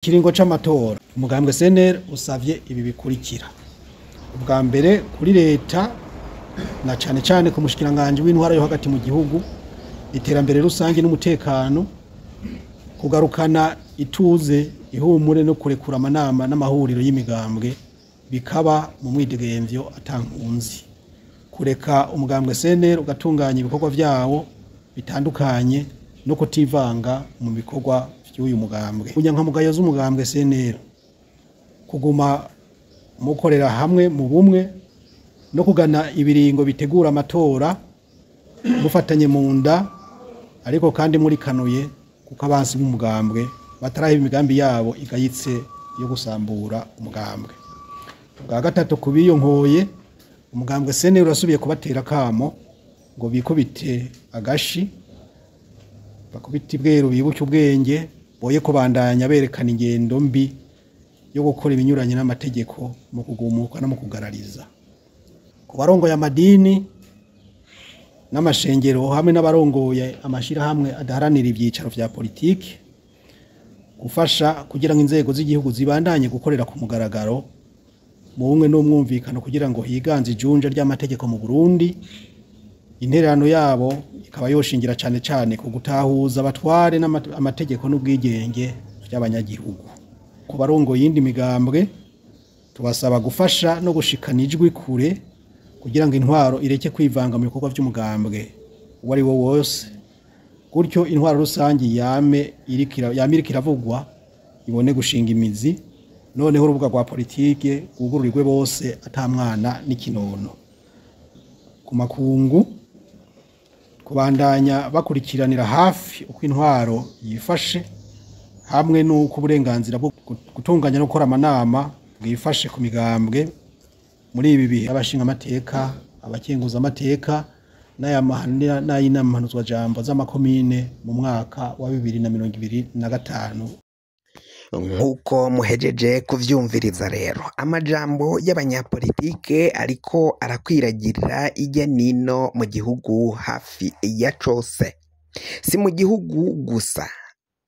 Kiringo c'amatora, umugambwe CNL usavye ibi bikurikira: ubwa mbere, kuri leta na cane cane ku mushikiranganje w'intwara yo hagati mu gihugu, iterambere rusange n'umutekano, kugarukana ituze, ihumure no kurekura amanama n'amahuriro y'imigambwe bikaba mu mwidegemvyo atankunzi, kureka umugambwe CNL ugatunganya ibikorwa vyawo bitandukanye no kutivanga mu bikorwa vy'uyu mugambwe. Unyankamugayo z'umugambwe CNL, kuguma mukorera hamwe mu bumwe no kugana ibiringo bitegura amatora mufatanye mu nda, ariko kandi murikanuye, kuko abansi b'umugambwe bataraheba imigambi yabo igayitse yo gusambura umugambwe. Bwa gatatu, kubiyonkoye, umugambwe CNL urasubiye kubatera kamo ngo bikubite agashi, bakubite ibweru, bibuke ubwenge, boye kubandanya berekana ingendo mbi yo gukora ibinyuranye n'amategeko mu kugumuka no mu kugarariza. Ku barongoye amadini n'amashengero hamwe n'abarongoye amashirahamwe adaharanira ivyicaro vya politiki, gufasha kugira ngo inzego z'igihugu zibandanye gukorera ku mugaragaro mu bumwe n'umwumvikano, kugira ngo higanze ijunja ry'amategeko mu Burundi. Intererano yabo ikaba yoshingira cane cane ku gutahuza abatware amategeko n'ubwigenge vy'abanyagihugu. Ku barongoye iyindi migambwe, tubasaba gufasha no gushikana ijwi kure kugira ngo intwaro ireke kwivanga mu bikorwa vy'umugambwe uwo ari wo wose, gutyo intwaro rusange yame iriko iravugwa ibone gushinga imizi, noneho urubuga rwa politike rwugururirwe bose ata mwana n'ikinono. Ku makungu, kubandanya bakurikiranira hafi uko intwaro yifashe hamwe n'uko uburenganzira bwo gutunganya no gukora amanama bwifashe ku migambwe muri ibi bihe, abashinga amateka, abakenguza amateka n'ay'inama mpanuzwajambo z'amakomine mu mwaka wa 2025. Nk'uko muhejeje kuvyumviriza rero, amajambo y'abanyapolitike ariko arakwiragira ijya nino mu gihugu hafi ya cose, si mu gihugu gusa,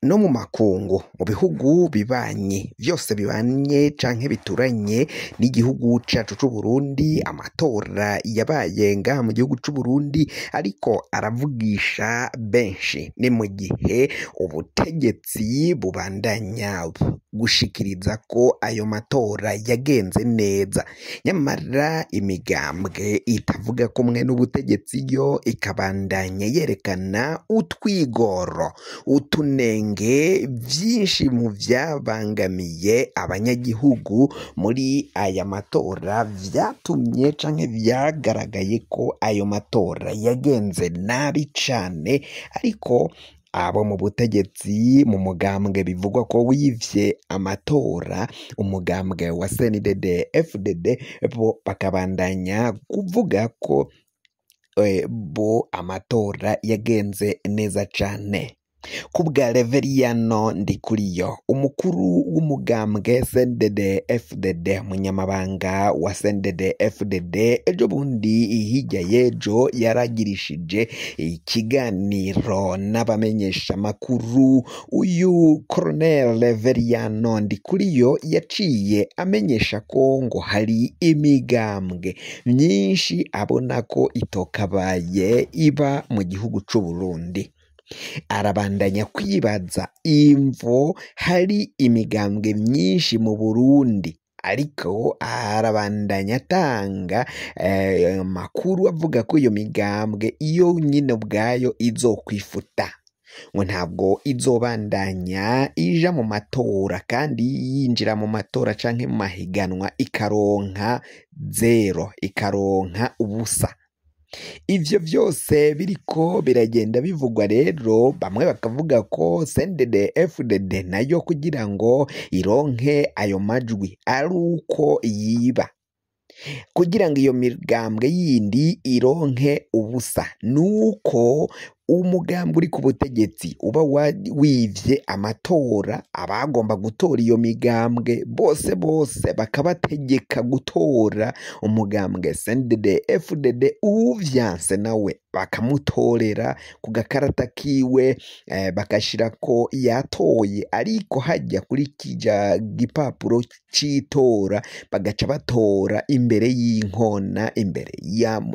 no mu makungu, mu bihugu bibanye vyose, bibanye canke bituranye n'igihugu cacu c'Uburundi. Amatora yabaye ngaha mu gihugu c'Uburundi ariko aravugisha benshi, ni mu gihe ubutegetsi bubandanya gushikiriza ko ayo matora yagenze neza, nyamara imigambwe itavuga kumwe n'ubutegetsi yo ikabandanya yerekana utwigoro, utunenge vyinshi mu vyabangamiye abanyagihugu muri aya matora, vyatumye canke vyagaragaye ko ayo matora yagenze nabi cane. Ariko abo mu butegetsi, mu mugambwe bivugwa ko wivye amatora, umugambwe wa CNDD FDD, bo bakabandanya kuvuga ko bo amatora yagenze neza cane. Kubwa Reveriyano Ndikuriyo, umukuru w'umugambwe CNDD FDD, munyamabanga wa CNDD FDD, ejo bundi hirya y'ejo yaragirishije ikiganiro n'abamenyeshamakuru. Uyu Colonel Reveriyano Ndikuriyo yaciye amenyesha ko ngo hari imigambwe myinshi abona ko itokabaye iba mu gihugu c'Uburundi. Arabandanya kwibaza imvo hari imigambwe myinshi mu Burundi, ariko arabandanya atanga amakuru avuga ko iyo migambwe iyo nyine ubwayo izokwifuta, ngo ntabwo izobandanya ija mu matora, kandi yinjira mu matora canke mu mahiganwa ikaronka zero, ikaronka ubusa. Ivyo vyose biriko biragenda bivugwa rero, bamwe bakavuga ko CNDD FDD nayo kugira ngo ironke ayo majwi ari uko yiba, kugira ngo iyo migambwe yindi ironke ubusa nuko Umugambi uri ku butegetsi uba wivye amatora, abagomba gutora iyo migambwe bose bose bakabategeka gutora umugambwe CNDD FDD, uwuvyanse nawe bakamutorera ku gakarata kiwe, bagashirako yatoye, ariko hajya kuri kija gipapuro c'itora bagaca batora imbere y'inkona, imbere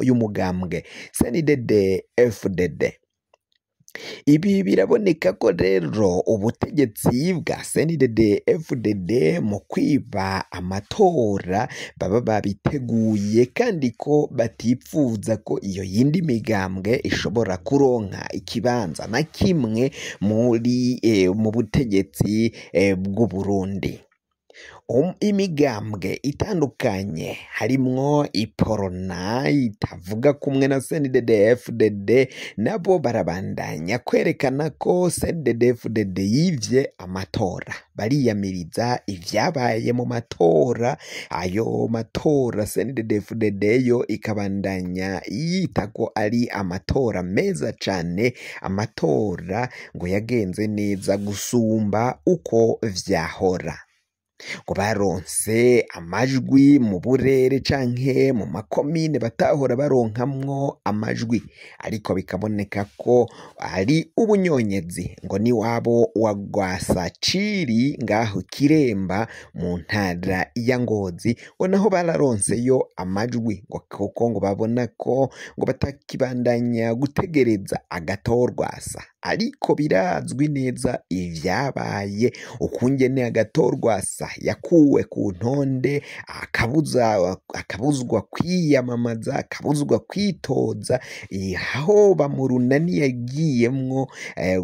y'umugambwe CNDD FDD. Ibi biraboneka ko rero ubutegetsi bwa CNDD FDD mu kwiba amatora baba babiteguye, kandi ko batipfuza ko iyo yindi migambwe ishobora kuronka ikibanza na kimwe muri mu butegetsi bw'u Burundi. Imigambwe itandukanye harimwo Iporona itavuga kumwe na CNDD FDD, nabo barabandanya kwerekana ko CNDD FDD yivye amatora, bariyamiriza ivyabaye mu matora. Ayo matora CNDD FDD yo ikabandanya yita ko ari amatora meza cane, amatora ngo yagenze neza gusumba uko vyahora, ngo baronse amajwi mu burere canke mu makomine batahora baronkamwo amajwi, ariko bikaboneka ko ari ubunyonyezi. Ngo ni wabo wa Rwasaciri ngaho Kiremba mu ntara ya Ngozi, ngo naho bararonseyo amajwi, ngo kuko ngo babona ko ngo batakibandanya gutegereza agatorwasa, ariko birazwi neza ivyabaye ukungene agatorwasa yakuwe ku ntonde, akabuzwa kwiyamamaza, akabuzwa kwitoza, hoba mu runani yagiyemwo,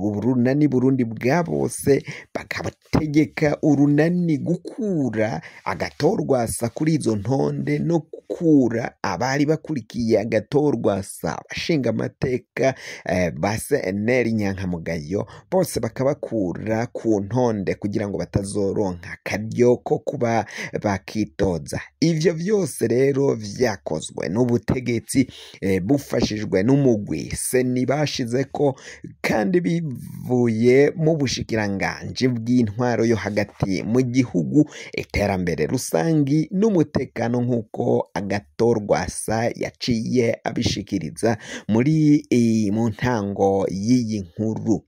urunani Burundi bwa bose, bakabategeka urunani gukura agatorwasa kuri izo ntonde no gukura abari bakurikiye agatorwasa, abashinga amateka ba CNL Nyankamugayo bose bakabakura ku ntonde kugira ngo batazoronka akaryo ko kuba bakitoza. Ivyo vyose rero vyakozwe n'ubutegetsi bufashijwe n'umugwi seni bashizeko, kandi bivuye mu bushikiranganji bw'intwaro yo hagati mu gihugu, iterambere rusangi n'umutekano, nk'uko agatorwasa yaciye abishikiriza muri mu ntango y'iyi nkuru.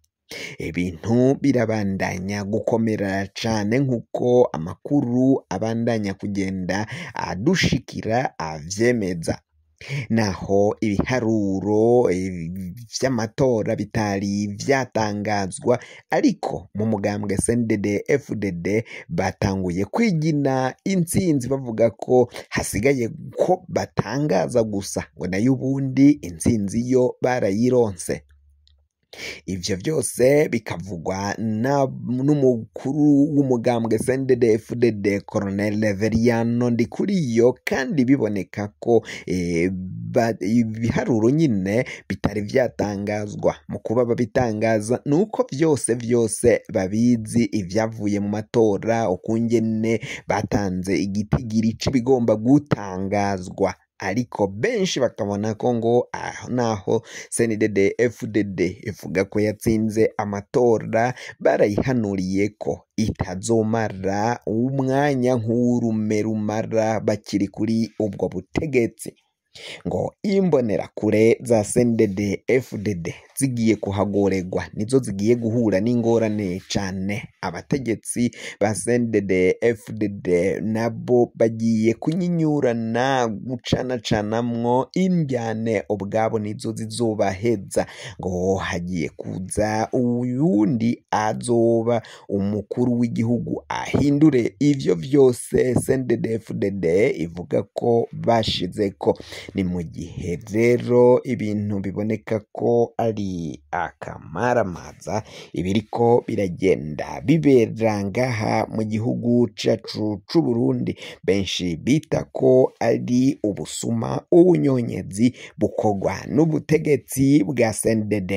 Ibintu birabandanya gukomera cane nk'uko amakuru abandanya kugenda adushikira avyemeza. Naho ibiharuro vy'amatora bitari vyatangazwa, ariko mu mugambwe CNDD FDD batanguye kwigina intsinzi, bavuga ko hasigaye ko batangaza gusa, ngo nayo ubundi intsinzi yo barayironse. Ivyo vyose bikavugwa n'umukuru w'umugambwe CNDD FDD Colonel Reveriyano Ndikuriyo, kandi biboneka ko ibiharuro nyine bitari vyatangazwa. Mu kuba babitangaza nuko vyose vyose babizi ivyavuye mu matora, ukungene batanze igitigiri c'ibigomba gutangazwa, ariko benshi bakabona ko ngo naho CNDD FDD ivuga ko yatsinze amatora, barayihanuriye ko itazomara umwanya nk'urume rumara bakiri kuri ubwo butegetsi. Ngo imbonerakure za CNDD FDD zigiye kuhagoregwa, nizo zigiye guhura n'ingorane cane. Abategetsi ba CNDD FDD nabo bagiye kunyinyurana, gucanacanamwo indyane ubwabo, nizo zizobaheza. Ngo hagiye kuza uyundi azoba umukuru w'igihugu ahindure ivyo vyose CNDD FDD ivuga ko bashizeko. Ni mu gihe rero ibintu biboneka ko ari akamaramaza ibiriko biragenda bibera ngaha mu gihugu cacu c'u Burundi, benshi bita ko ari ubusuma, ubunyonyezi bukorwa n'ubutegetsi bwa CNDD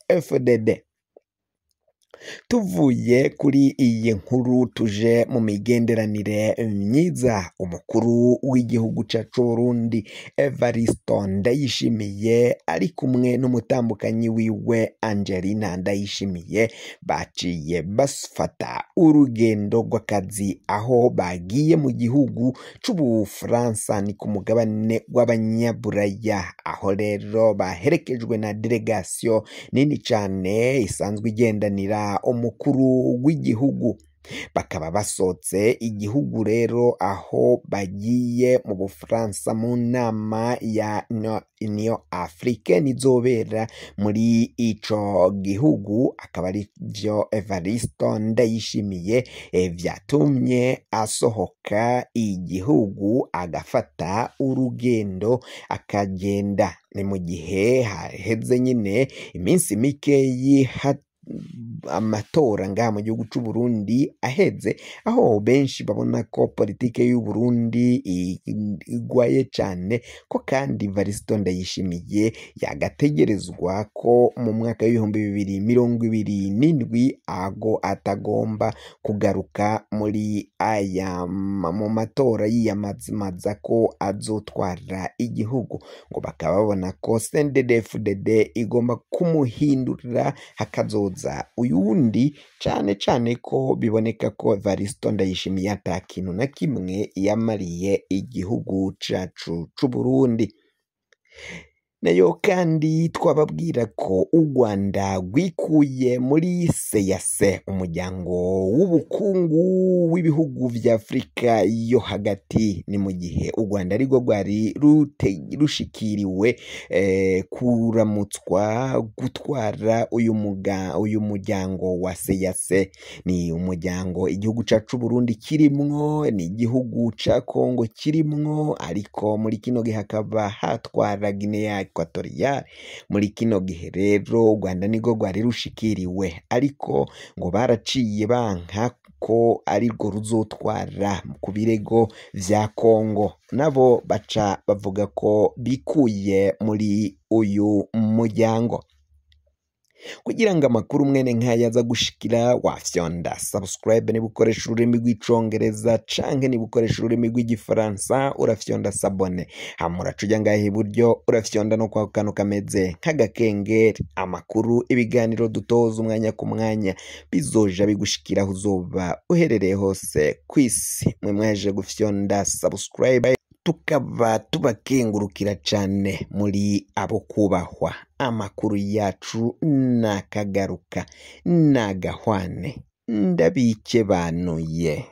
FDD. Tuvuye kuri iyi nkuru tuje mu migenderanire myiza. Umukuru w'igihugu cacu Burundi Evaristo Ndayishimiye ari kumwe n'umutambukanyi wiwe Angelina Ndayishimiye baciye bafata urugendo rw'akazi aho bagiye mu gihugu c'Ubufaransa, ni ku mugabane w'abanyaburaya, aho rero baherekejwe na delegation nini cane isanzwe igendanira umukuru w'igihugu. Bakaba basohotse igihugu rero aho bagiye mu Bufaransa mu nama ya Union Africaine izobera muri ico gihugu, akaba ari vyo Evaristo Ndayishimiye vyatumye asohoka igihugu agafata urugendo akagenda. Ni mu gihe haheze nyine iminsi mikeyi amatora ngaha mu gihugu c'u Burundi aheze, aho benshi babona ko politike y'u Burundi igwaye cane, ko kandi Evaristo Ndayishimiye yagategerezwa ko mu mwaka w'2027 ago atagomba kugaruka muri aya mu matora yiyamamaza ko azotwara igihugu, ngo bakaba babona ko CNDD-FDD igomba kumuhindurira hakazoza uyundi, cane cane ko biboneka ko Evaristo Ndayishimiye ata kintu na kimwe yamariye igihugu cacu c'u Burundi. Nayo kandi twababwira ko u Rwanda rwikuye muri SEAC, umuryango w'ubukungu w'ibihugu vya Afrika yo hagati. Ni mu gihe u Rwanda arirwo rwari rushikiriwe kuramutswa gutwara uyu muryango wa SEAC. Ni umuryango igihugu cacu Burundi kirimwo, ni igihugu ca Kongo kirimwo, ariko muri kino gihe hakaba hatwara Guinea Equatoriale. Muri kino gihe rero u Rwanda nirwo rwari rushikiriwe, ariko ngo baraciye banka ko arirwo ruzotwara ku birego vya Kongo, nabo baca bavuga ko bikuye muri uyu muryango. Kugira ngo amakuru mwene nk'aya aza gushikira, wafyonda subscribe niba ukoresha ururimi rw'icongereza, canke niba ukoresha ururimi rw'igifaransa urafyonda s'abonner, hama uraca uja ngaha iburyo urafyonda no kwa kantu kameze nk'agakengeri. Amakuru, ibiganiro dutoza umwanya ku mwanya bizoja bigushikira aho uzoba uherereye hose kw'isi. Mwe mwaje gufyonda subscribe, tukaba tubakengurukira cane muri abo kubahwa. Amakuru yacu nakagaruka nagahwane, ndabikebanuye.